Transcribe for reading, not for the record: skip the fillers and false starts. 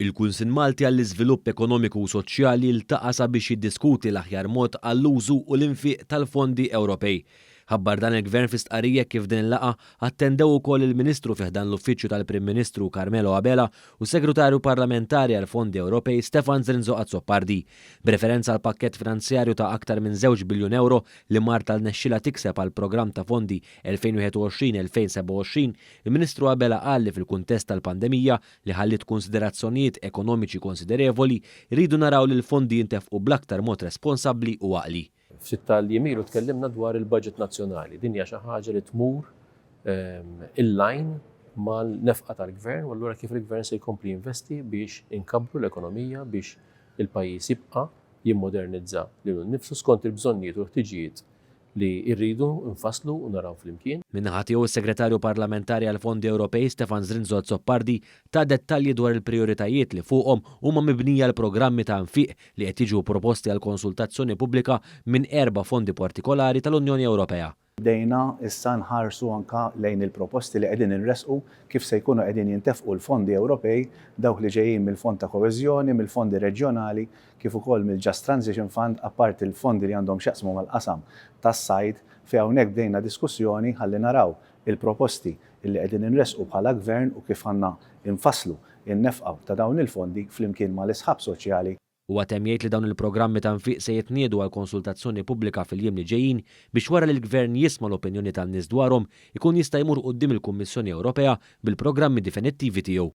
Il-Kunsill Malti għall-Iżvilupp Ekonomiku u Soċjali ltaqa' sabiex jiddiskuti l-aħjar mod għall-użu u l-infiq tal-fondi Ewropej. Ħabbar dan il-Gvern fi stqarrija kif din il-laqgħa attendew ukoll il-Ministru fi ħdan l-Uffiċċju tal-Prim Ministru Carmelo Abela u s-Segretarju Parlamentari għall-Fondi Ewropej Stefan Zrinzo Azzopardi. B'referenza għall-pakkett finanzjarju ta' aktar minn żewġ biljun ewro li Malta rnexxielha tikseb għall-programm ta' fondi 2021-2027, il-Ministru Abela qal li fil-kuntest tal-pandemija li ħalliet kunsiderazzjonijiet ekonomiċi konsiderevoli, irridu naraw li l-fondi jintefqu bl-aktar mod responsabbli u għaqli. Ftit tal-jiem ilu tkellimna dwar il-budget nazzjonali. Din hija xi ħaġa li tmur in line mal-nefqa tal-gvern u allura kif il-gvern se jkompli jinvesti biex inkabbru l-ekonomija biex il-pajjiż jibqa' jimmodernizza lilu nnifsu skont il-bżonnijiet u l-ħtiġijiet li rridu nfasslu u naraw flimkien. Min-naħa tiegħu s-Segretarju Parlamentari għall-Fondi Ewropej Stefan Zrinzo Azzopardi ta dettalji dwar il-prijoritajiet li fuqhom huma mibnija l-programmi ta' nfiq li qed jiġu proposti għal konsultazzjoni pubblika minn erba' fondi partikolari tal-Unjoni Ewropea. Bdejna issa nħarsu anka lejn il-proposti li qegħdin inressqu kif se jkunu qegħdin jintefqu l-fondi Ewropej, dawk li ġejjin mill-Fond ta' Koeżjoni, mill-fondi reġjonali, kif ukoll mill-Just Transition Fund, apparti l-fondi li għandhom x'jaqsmu mal-qasam tas-sajd, fejn hawnhekk bdejna diskussjoni ħalli naraw il-proposti li qegħdin inressqu bħala Gvern u kif għandna nfasslu n-nefqa ta' dawn il-fondi flimkien mal-isħab soċjali. Huwa temm jgħid li dawn il-programmi ta' nfiq se jitniedu għal konsultazzjoni pubblika fil-jiem li ġejjin biex wara li l-Gvern jisma' l-opinjoni tan-nies dwarhom ikun jista' jmur quddiem il-Kummissjoni Ewropea bil-programmi definittivi tiegħu.